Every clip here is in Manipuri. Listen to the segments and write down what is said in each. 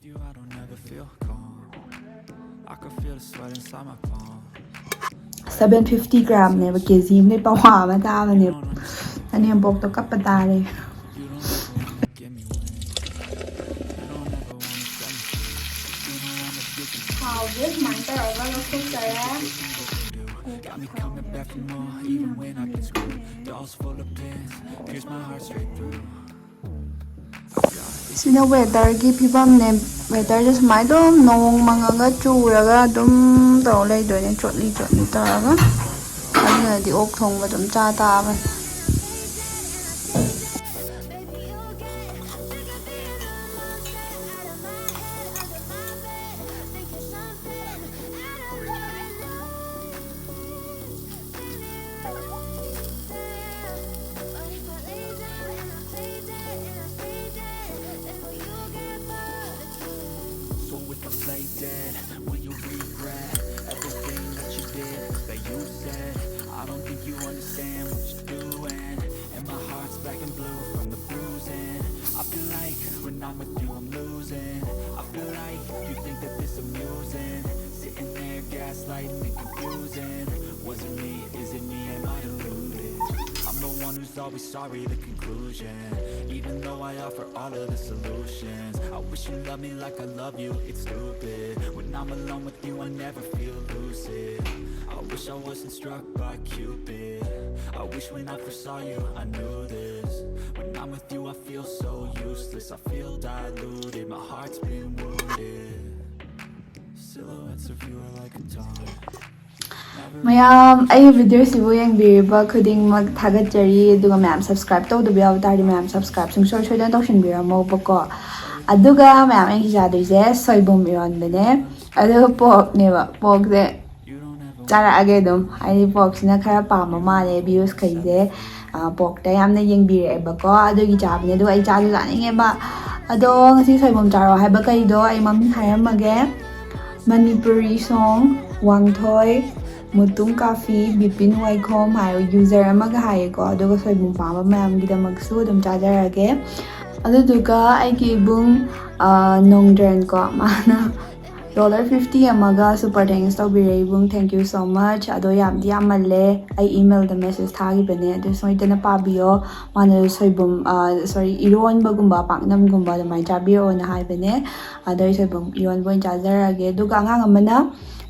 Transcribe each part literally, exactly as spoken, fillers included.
You, I don't ever feel calm. I can feel the sweat inside my palm. Seven fifty gram ꯅꯦꯕ, ꯀꯦ ꯖꯤ ꯑꯃꯗꯩ ꯄꯋꯥ ꯑꯃ ꯇꯥꯕꯅꯦꯕ꯫ ꯑꯅꯦꯝꯄꯣꯛꯇꯣ ꯀꯞꯄ ꯇꯥꯔꯦ꯫ You don't ever wanna give me wings. You don't ever wanna set me free. You know I'm addicted. ꯊꯥꯎꯁꯦ ꯁꯨꯃꯥꯏꯅ ꯇꯧꯔꯒ ꯂꯧꯊꯣꯛꯆꯔꯦ꯫ Got me coming back for more, even when I get screwed. Dolls full of pins, pierce my heart straight through. ꯁꯤꯅ weatherꯒꯤ ꯐꯤꯕꯝꯅꯦ꯫ Weatherꯁꯦ ꯁꯨꯃꯥꯏꯅ ꯑꯗꯨꯝ ꯅꯣꯡ ꯃꯪꯉꯒ ꯆꯨꯔꯒ ꯑꯗꯨꯝ ꯇꯧꯔ ꯂꯩꯗꯣꯏꯅꯦ, ꯆꯣꯠꯂꯤ ꯆꯣꯠꯂꯤ ꯇꯧꯔꯒ꯫ ꯑꯗꯨꯅꯗꯤ ꯑꯣꯛ ꯊꯣꯡꯕ ꯑꯗꯨꯝ ꯆꯥ ꯇꯥꯕꯅꯤ꯫ So if I play dead, will you regret everything that you did, that you said? I don't think you understand what you're doing. And my heart's black and blue from the bruising. I feel like when I'm with you, I'm losing. I feel like you think that this amusing. Sitting there gaslighting and confusing. Was it me? Is it me? Am I deluded? I'm the one who's always sorry, the conclusion. Even though I offer all of the solutions, I wish you loved me like I love you, it's stupid. When I'm alone with you, I never feel lucid. I wish I wasn't struck by Cupid. I wish when I first saw you, I knew this. When I'm with you, I feel so useless. I feel diluted, my heart's been wounded. Silhouettes of you are like a taunt. ꯃꯌꯥꯝ, ꯑꯩꯒꯤ videoꯁꯤꯕꯨ ꯌꯦꯡꯕꯤꯔꯤꯕ ꯈꯨꯗꯤꯡꯃꯛ ꯊꯥꯒꯠꯆꯔꯤ꯫ ꯑꯗꯨꯒ ꯃꯌꯥꯝ subscribe ꯇꯧꯗꯕ ꯌꯥꯎ ꯇꯥꯔꯗꯤ ꯃꯌꯥꯝ subscribe ꯁꯨꯡꯁꯣꯏ ꯁꯣꯏꯗꯅ ꯇꯧꯁꯤꯟꯕꯤꯔꯝꯃꯣꯕꯀꯣ꯫ ꯑꯗꯨꯒ ꯃꯌꯥꯝ, ꯑꯩꯅ ꯁꯤ ꯆꯥꯗꯣꯏꯁꯦ ꯁꯣꯏꯕꯨꯝ ꯏꯔꯣꯟꯕꯅꯦ꯫ ꯑꯗꯨꯒ porkꯅꯦꯕ꯫ Porkꯁꯦ ꯆꯥꯔꯛꯑꯒꯦ ꯑꯗꯨꯝ꯫ ꯍꯥꯏꯗꯤ porkꯁꯤꯅ ꯈꯔ ꯄꯥꯝꯕ ꯃꯥꯜꯂꯦ viewsꯈꯩꯁꯦ꯫ ꯑ, porkꯇ ꯌꯥꯝꯅ ꯌꯦꯡꯕꯤꯔꯛꯑꯦꯕꯀꯣ꯫ ꯑꯗꯨꯒꯤ ꯆꯥꯕꯅꯦ꯫ ꯑꯗꯨꯒ ꯑꯩ ꯆꯥꯁꯨ ꯆꯥꯅꯤꯡꯉꯦꯕ꯫ ꯑꯗꯣ ꯉꯁꯤ ꯁꯣꯏꯕꯨꯝ ꯆꯥꯔꯛꯑꯣ ꯍꯥꯏꯕ ꯀꯩꯗꯣ ꯑꯩ ꯃꯃꯤꯡ ꯍꯥꯏꯔꯝꯃꯒꯦ꯫ ꯃꯅꯤꯄꯨꯔꯤ song, ꯋꯥꯡꯊꯣꯏ, ꯃꯨꯇꯨꯝ ꯀꯥꯐꯤ, ꯕꯤꯄꯤꯟ ꯋꯥꯏꯈꯣꯝ ꯍꯥꯏ user ꯑꯃꯒ ꯍꯥꯏꯌꯦꯀꯣ꯫ ꯑꯗꯨꯒ ꯁꯣꯏꯕꯨꯝ ꯄꯥꯝꯕ ꯃꯌꯥꯝꯒꯤꯗꯃꯛꯁꯨ ꯑꯗꯨꯝ ꯆꯥꯖꯔꯒꯦ꯫ ꯑꯗꯨꯗꯨꯒ ꯑꯩꯒꯤ ꯏꯕꯨꯡ, ꯑ, ꯅꯣꯡꯗ꯭ꯔꯦꯟ ꯀꯣ, ꯃꯥꯅ dollar fifty ꯑꯃꯒ super thanks ꯇꯧꯕꯤꯔꯦ ꯏꯕꯨꯡ, thank you so much꯫ ꯑꯗꯣ ꯌꯥꯝꯗꯤ ꯌꯥꯝꯃꯜꯂꯦ, ꯑꯩ emailꯗ message ꯊꯥꯈꯤꯕꯅꯦ, ꯑꯗꯨ ꯁꯣꯏꯗꯅ ꯄꯥꯕꯤꯌꯣ꯫ ꯃꯥꯅ ꯁꯣꯏꯕꯨꯝ, ꯑ, sorry, ꯏꯔꯣꯟꯕꯒꯨꯝꯕ ꯄꯥꯛꯅꯝꯒꯨꯝꯕ ꯑꯗꯨꯃꯥꯏꯅ ꯆꯥꯕꯤꯔꯛꯑꯣꯅ ꯍꯥꯏꯕꯅꯦ꯫ ꯑꯗꯣ ꯑꯩ ꯁꯣꯏꯕꯨꯝ ꯏꯔꯣꯟꯕ ꯑꯣꯏꯅ ꯆꯥꯖꯔꯛꯑꯒꯦ꯫ ꯑꯗꯨꯒ ꯑꯉꯥꯡ ꯑꯃꯅ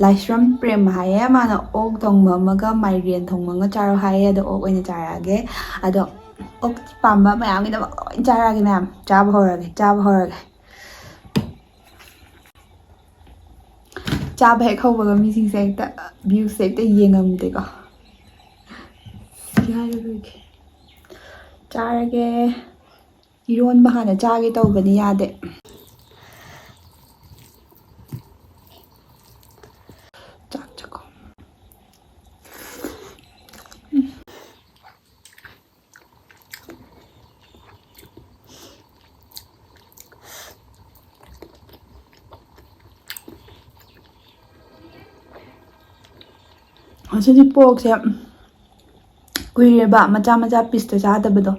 ꯂꯥꯏꯁ꯭ꯔꯝ ꯄ꯭ꯔꯦꯝ ꯍꯥꯏꯌꯦ, ꯃꯥꯅ ꯑꯣꯛ ꯊꯣꯡꯕ ꯑꯃꯒ ꯃꯥꯏꯔꯦꯟ ꯊꯣꯡꯕ ꯑꯃꯒ ꯆꯥꯔꯣ ꯍꯥꯏꯌꯦ, ꯑꯗꯣ ꯑꯣꯛ ꯑꯣꯏꯅ ꯆꯥꯔꯛꯑꯒꯦ꯫ ꯑꯗꯣ ꯑꯣꯛ ꯄꯥꯝꯕ ꯃꯌꯥꯝꯒꯤꯗꯃꯛ ꯂꯣꯏ ꯆꯥꯔꯛꯑꯒꯦ ꯃꯌꯥꯝ꯫ ꯆꯥꯕ ꯍꯧꯔꯒꯦ, ꯆꯥꯕ ꯍꯧꯔꯒꯦ꯫ ꯆꯥꯕ ꯍꯦꯛ ꯍꯧꯕꯒ ꯃꯤꯁꯤꯡꯁꯦ ꯍꯦꯛꯇ, viewꯁꯦ ꯍꯦꯛꯇ ꯌꯦꯡꯉꯝꯗꯦꯀꯣ꯫ ꯌꯥꯔꯔꯣꯏꯒꯦ꯫ ꯆꯥꯔꯒꯦ꯫ ꯏꯔꯣꯟꯕ ꯍꯥꯟꯅ ꯆꯥꯒꯦ ꯇꯧꯕꯅꯤ, ꯌꯥꯗꯦ꯫ ꯆꯥꯛ ꯆꯥꯛꯈꯨꯝ꯫ ꯉꯁꯤꯗꯤ porkꯁꯦ ꯀꯨꯏꯔꯦꯕ ꯃꯆꯥ ꯃꯆꯥ pieceꯇ ꯆꯥꯗꯕꯗꯣ,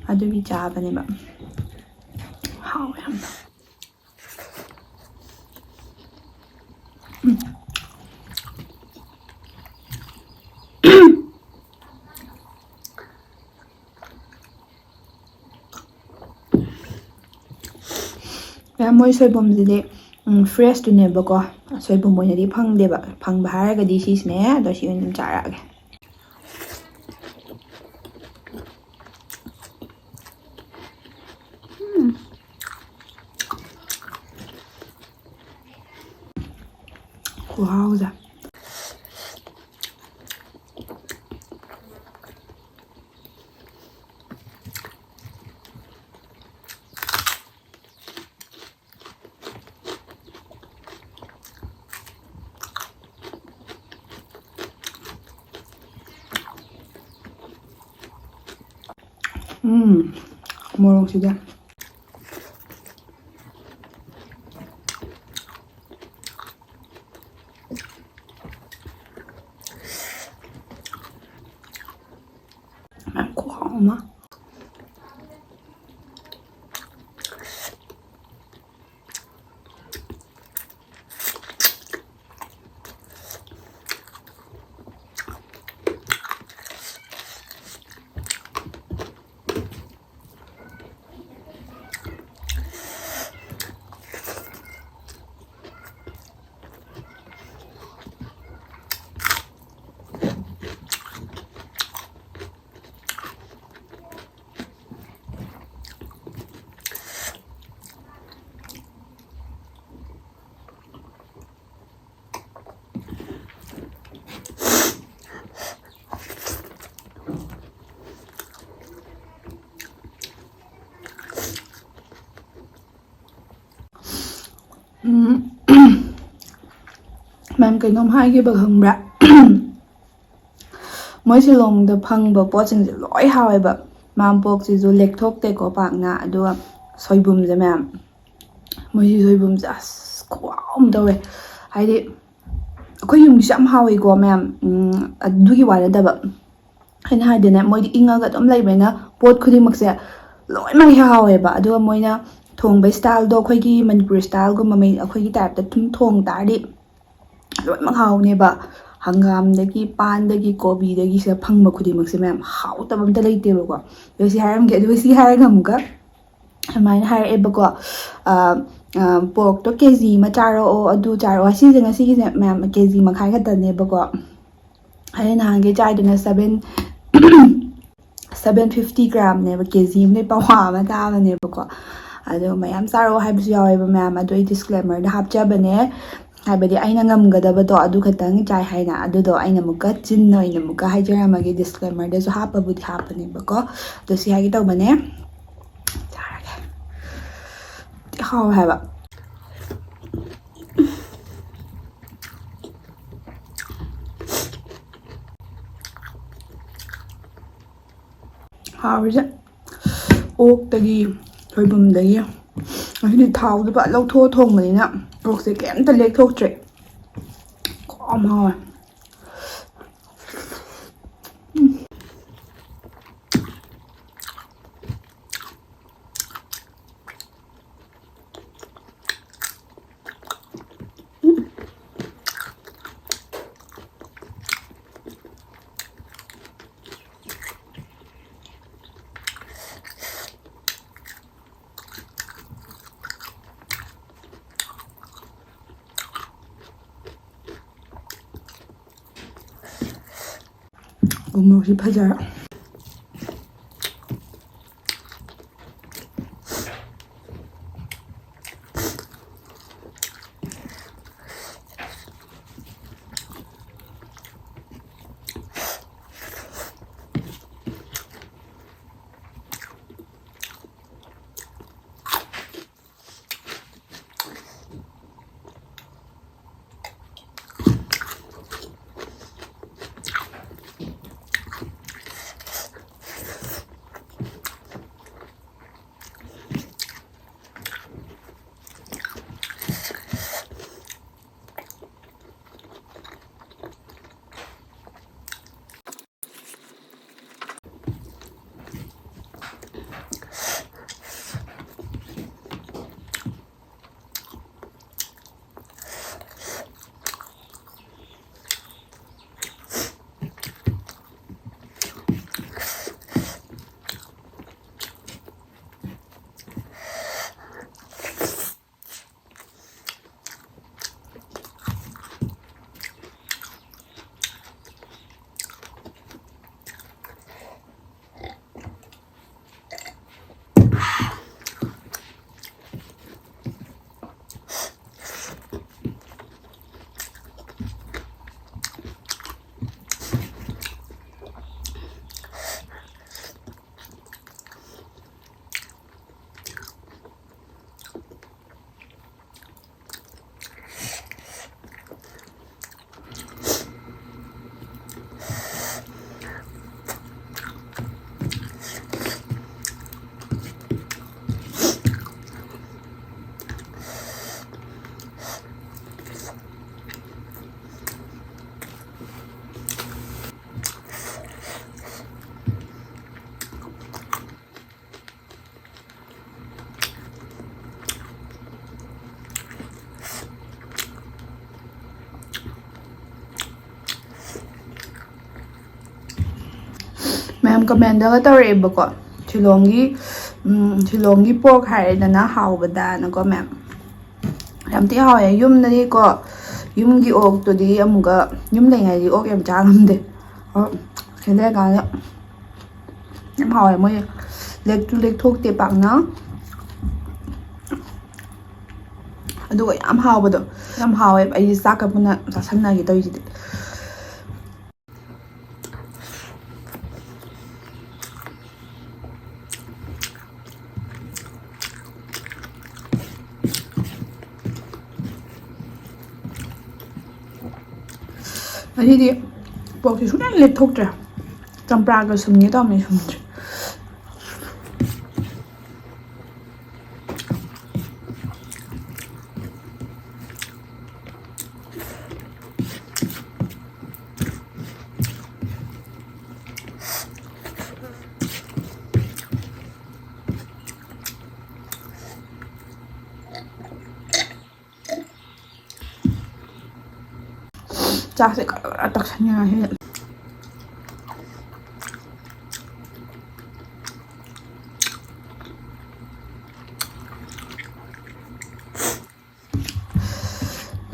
ꯑꯗꯨꯒꯤ ꯆꯥꯕꯅꯦꯕ꯫ ꯍꯥꯎꯋꯦ ꯌꯥꯝꯅ꯫ ꯎꯝ꯫ ꯃꯌꯥꯝ, ꯃꯣꯏ ꯁꯣꯏꯕꯨꯝꯁꯤꯗꯤ, ꯎꯝ, freshꯇꯨꯅꯦꯕꯀꯣ꯫ ꯁꯣꯏꯕꯨꯝ ꯑꯣꯏꯅꯗꯤ ꯐꯪꯗꯦꯕ꯫ ꯐꯪꯕ ꯍꯥꯏꯔꯒꯗꯤ ꯁꯤꯁꯤꯅꯦ꯫ ꯑꯗꯣ ꯁꯤ ꯑꯣꯏꯅ ꯑꯗꯨꯝ ꯆꯥꯔꯛꯑꯒꯦ꯫ ꯎꯝ꯫ ꯈꯨꯍꯥꯎꯁꯦ꯫ ꯎꯝ, ꯃꯣꯔꯣꯛꯁꯤꯗ꯫ ꯌꯥꯝ ꯈꯨꯍꯥꯎ ꯑꯃ꯫ ꯎꯝ, ꯃꯌꯥꯝ, ꯀꯩꯅꯣꯝ ꯍꯥꯏꯒꯦꯕ, ꯈꯪꯕ꯭ꯔꯥ? ꯃꯣꯏ ꯁꯤꯂꯣꯡꯗ ꯐꯪꯕ ꯄꯣꯠꯁꯤꯡꯁꯦ ꯂꯣꯏ ꯍꯥꯎꯋꯦꯕ꯫ ꯃꯌꯥꯝ, ꯄꯣꯛꯁꯤꯁꯨ ꯂꯦꯛꯊꯣꯛꯇꯦꯀꯣ ꯄꯥꯛꯅ꯫ ꯑꯗꯨꯒ ꯁꯣꯏꯕꯨꯝꯁꯦ, ꯃꯌꯥꯝ, ꯃꯣꯏꯒꯤ ꯁꯣꯏꯕꯨꯝꯁꯦ ꯑꯁ ꯈꯨꯍꯥꯎ ꯑꯃ ꯇꯧꯋꯦ꯫ ꯍꯥꯏꯗꯤ ꯑꯩꯈꯣꯏ ꯌꯨꯝꯒꯤꯁꯨ ꯌꯥꯝ ꯍꯥꯎꯋꯤꯀꯣ, ꯃꯌꯥꯝ꯫ ꯎꯝ, ꯑꯗꯨꯒꯤ ꯋꯥ ꯅꯠꯇꯕ, ꯑꯩꯅ ꯍꯥꯏꯗꯤꯅꯦ, ꯃꯣꯏꯗꯤ ꯏꯪꯉꯒ ꯑꯗꯨꯝ ꯂꯩꯕꯅꯤꯅ ꯄꯣꯠ ꯈꯨꯗꯤꯡꯃꯛꯁꯦ ꯂꯣꯏꯅꯃꯛ ꯍꯦꯛ ꯍꯥꯎꯋꯦꯕ꯫ ꯑꯗꯨꯒ ꯃꯣꯏꯅ ꯊꯣꯡꯕ ꯏꯁꯇꯥꯏꯜꯗꯣ ꯑꯩꯈꯣꯏꯒꯤ ꯃꯅꯤꯄꯨꯔꯤ ꯏꯁꯇꯥꯏꯜꯒꯨꯝꯕ, ꯃꯩ-, ꯑꯩꯈꯣꯏꯒꯤ ꯇꯥꯏꯞꯇ ꯑꯗꯨꯝ ꯊꯣꯡ ꯇꯥꯔꯗꯤ ꯂꯣꯏꯅꯃꯛ ꯍꯥꯎꯅꯦꯕ꯫ ꯍꯪꯒꯥꯝꯗꯒꯤ, ꯄꯥꯟꯗꯒꯤ, ꯀꯣꯕꯤꯗꯒꯤ, ꯁꯤꯗ ꯐꯪꯕ ꯈꯨꯗꯤꯡꯃꯛꯁꯦ, ꯃꯌꯥꯝ, ꯍꯥꯎꯇꯕ ꯑꯝꯇ ꯂꯩꯇꯦꯕꯀꯣ꯫ ꯑꯗꯣ ꯁꯤ ꯍꯥꯏꯔꯝꯒꯦ, ꯑꯗꯨꯒ ꯁꯤ ꯍꯥꯏꯔꯒ ꯑꯃꯨꯛꯀ ꯑꯗꯨꯃꯥꯏꯅ ꯍꯥꯏꯔꯛꯑꯦꯕꯀꯣ꯫ ꯑ, ꯑ, "ꯄꯣꯔꯛꯇꯣ ꯀꯦ ꯖꯤ ꯑꯃ ꯆꯥꯔꯛꯑꯣ, ꯑꯗꯨ ꯆꯥꯔꯛꯑꯣ"꯫ ꯁꯤꯁꯦ ꯉꯁꯤꯒꯤꯁꯦ, ꯃꯌꯥꯝ, ꯀꯦ ꯖꯤ ꯃꯈꯥꯏ ꯈꯛꯇꯅꯦꯕꯀꯣ꯫ ꯑꯩꯅ ꯅꯍꯥꯟꯒꯩ ꯆꯥꯏꯗꯨꯅ seven, seven fifty gram-ꯅꯦꯕ, ꯀꯦ ꯖꯤ ꯑꯃꯗꯩ ꯄꯋꯥ ꯑꯃ ꯇꯥꯕꯅꯦꯕꯀꯣ꯫ ꯑꯗꯣ ꯃꯌꯥꯝ ꯆꯥꯔꯛꯑꯣ ꯍꯥꯏꯕꯁꯨ ꯌꯥꯎꯋꯦꯕ, ꯃꯌꯥꯝ꯫ ꯑꯗꯣ ꯑꯩ disclaimer-ꯗ ꯍꯥꯞꯆꯕꯅꯦ, ꯍꯥꯏꯕꯗꯤ ꯑꯩꯅ ꯉꯝꯒꯗꯕꯗꯣ ꯑꯗꯨ ꯈꯛꯇꯪ ꯆꯥꯏ ꯍꯥꯏꯅ꯫ ꯑꯗꯨꯗꯣ ꯑꯩꯅ ꯑꯃꯨꯛꯀ ꯆꯤꯟꯅ ꯑꯣꯏꯅ ꯑꯃꯨꯛꯀ ꯍꯥꯏꯖꯔꯝꯃꯒꯦ, disclaimer-ꯗꯁꯨ ꯍꯥꯞꯄꯕꯨꯗꯤ ꯍꯥꯞꯄꯅꯦꯕꯀꯣ꯫ ꯑꯗꯣ ꯁꯤ ꯍꯥꯏꯒꯦ ꯇꯧꯕꯅꯦ꯫ ꯆꯥꯔꯒꯦ꯫ ꯍꯥꯎꯋꯦ ꯍꯥꯏꯕ꯫ ꯍꯥꯎꯔꯤꯁꯦ ꯑꯣꯛꯇꯒꯤ, ꯁꯣꯏꯕꯨꯝꯗꯒꯤ꯫ ꯉꯁꯤꯗꯤ ꯊꯥꯎꯗꯨ ꯐꯖ ꯂꯧꯊꯣꯛꯑ ꯊꯣꯡꯕꯅꯤꯅ ꯑꯣꯛꯁꯦ ꯀꯩꯝꯇ ꯂꯦꯛꯊꯣꯛꯇ꯭ꯔꯦ꯫ ꯈꯨꯍꯥꯎ ꯑꯃ ꯍꯥꯎꯋꯦ꯫ ꯎꯝ꯫ ꯎꯃꯣꯔꯣꯛꯁꯤ ꯐꯖꯔꯦ꯫ ꯀꯃꯦꯟꯗꯒ ꯇꯧꯔꯛꯑꯦꯕꯀꯣ, ꯁꯤꯂꯣꯡꯒꯤ, ꯎꯝ, ꯁꯤꯂꯣꯡꯒꯤ ꯄꯣꯔꯛ ꯍꯥꯏꯔꯦꯗꯅ, ꯍꯥꯎꯕꯗꯅꯀꯣ ꯃꯌꯥꯝ꯫ ꯌꯥꯝ ꯊꯤ ꯍꯥꯎꯋꯦ꯫ ꯌꯨꯝꯗꯗꯤꯀꯣ, ꯌꯨꯝꯒꯤ ꯑꯣꯛꯇꯨꯗꯤ ꯑꯃꯨꯛꯀ, ꯌꯨꯝ ꯂꯩꯉꯩꯗꯤ ꯑꯣꯛ ꯌꯥꯝ ꯆꯥ ꯉꯝꯗꯦ꯫ ꯑꯣ, ꯁꯤꯗ ꯂꯩꯔꯀꯥꯟꯗ ꯌꯥꯝ ꯍꯥꯎꯋꯦ꯫ ꯃꯣꯏ ꯂꯦꯛꯇꯨ ꯂꯦꯛꯊꯣꯛꯇꯦ ꯄꯥꯛꯅ꯫ ꯑꯗꯨꯒ ꯌꯥꯝ ꯍꯥꯎꯕꯗꯣ, ꯌꯥꯝ ꯍꯥꯎꯋꯦꯕ꯫ ꯑꯩꯗꯤ ꯆꯥꯛꯀ ꯄꯨꯟꯅ ꯆꯥꯁꯟꯅꯒꯦ ꯇꯧꯔꯤꯁꯤꯗꯤ꯫ ꯉꯁꯤꯗꯤ ꯄꯣꯛꯁꯤ ꯁꯨꯡꯂꯦꯞ ꯂꯦꯞꯊꯣꯛꯇ꯭ꯔꯦ꯫ ꯆꯝꯄ꯭ꯔꯥꯒ ꯁꯨꯝꯒꯦ ꯇꯧꯕꯅꯤ, ꯁꯨꯝꯗ꯭ꯔꯦ꯫ ꯆꯥꯛꯁꯦ ꯈꯔ ꯈꯔ ꯇꯛꯁꯟꯅꯤꯡꯉꯥꯏꯁꯤꯗ꯫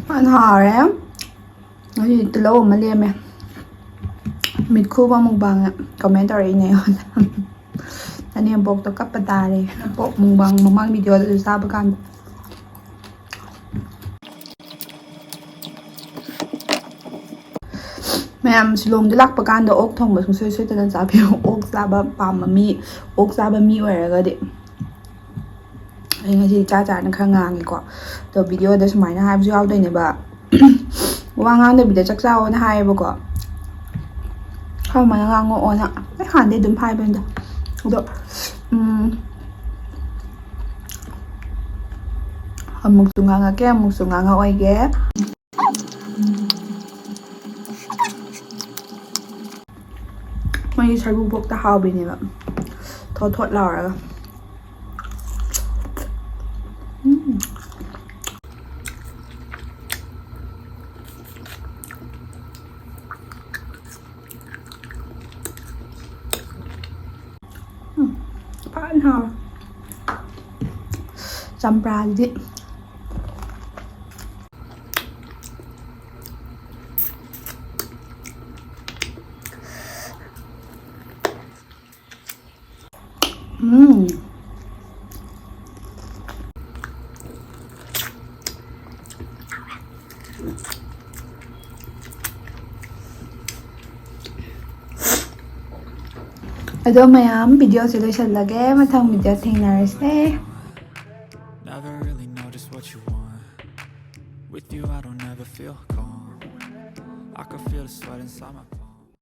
ꯐꯅ ꯍꯥꯎꯔꯦ꯫ ꯉꯁꯤꯗꯤ ꯇꯤꯜꯍꯧ ꯑꯃ ꯂꯦꯝꯃꯦ꯫ ꯃꯤꯠꯈꯨꯕ ꯃꯨꯛꯕꯥꯡꯅ ꯀꯃꯦꯟ ꯇꯧꯔꯛꯏꯅꯦ ꯑꯩꯉꯣꯟꯗ꯫ ꯑꯅꯦꯝꯄꯣꯛꯇꯣ ꯀꯞꯄ ꯇꯥꯔꯦ꯫ ꯄꯣꯛ ꯃꯨꯛꯕꯥꯡ ꯃꯃꯥꯡ ꯚꯤꯗꯤꯑꯣꯗꯁꯨ ꯆꯥꯕ ꯀꯥꯟꯗ꯫ ꯃꯌꯥꯝ ꯁꯤꯂꯣꯡꯗ ꯂꯥꯛꯄ ꯀꯥꯟꯗ ꯑꯣꯛ ꯊꯣꯡꯕ ꯁꯨꯡꯁꯣꯏ ꯁꯣꯏꯗꯅ ꯆꯥꯕꯤꯌꯨ꯫ ꯑꯣꯛ ꯆꯥꯕ ꯄꯥꯝꯕ ꯃꯤ, ꯑꯣꯛ ꯆꯥꯕ ꯃꯤ ꯑꯣꯏꯔꯒꯗꯤ꯫ ꯑꯩ ꯉꯁꯤ ꯆꯥ ꯆꯥꯅ ꯈꯔ ꯉꯥꯡꯉꯦꯀꯣ꯫ ꯑꯗꯣ ꯚꯤꯗꯤꯑꯣꯗ ꯁꯨꯃꯥꯏꯅ ꯍꯥꯏꯕꯁꯨ ꯌꯥꯎꯗꯣꯏꯅꯦꯕ꯫ ꯋꯥ ꯉꯥꯡꯗꯕꯤꯗ ꯆꯥꯛ ꯆꯥꯑꯣꯅ ꯍꯥꯏꯌꯦꯕꯀꯣ꯫ ꯈꯔ ꯁꯨꯃꯥꯏꯅ ꯉꯥꯡꯉꯛꯑꯣꯅ꯫ ꯑꯩ ꯍꯥꯟꯅꯗꯩ ꯑꯗꯨꯝ ꯍꯥꯏꯕꯅꯤꯗ꯫ ꯑꯗꯣ, ꯎꯝ, ꯑꯃꯨꯛꯁꯨ ꯉꯥꯡꯉꯛꯀꯦ, ꯑꯃꯨꯛꯁꯨ ꯉꯥꯡꯉꯛꯑꯣꯏꯒꯦ꯫ ꯃꯣꯏꯒꯤ ꯁꯔꯨ ꯄꯣꯛꯇ ꯍꯥꯎꯕꯤꯅꯦꯕ, ꯊꯣꯠ ꯊꯣꯠ ꯂꯥꯎꯔꯒ꯫ ꯎꯝ꯫ ꯆꯝꯄ꯭ꯔꯥꯗꯨꯗꯤ꯫ ꯎꯝ꯫ ꯑꯗꯣ ꯃꯌꯥꯝ, video ꯁꯦ ꯂꯣꯏꯁꯤꯜꯂꯒꯦ꯫ ꯃꯊꯪ video ꯊꯦꯡꯅꯔꯁꯦ꯫ Never really know just what you want. With you, I don't ever feel calm. I can feel the sweat inside my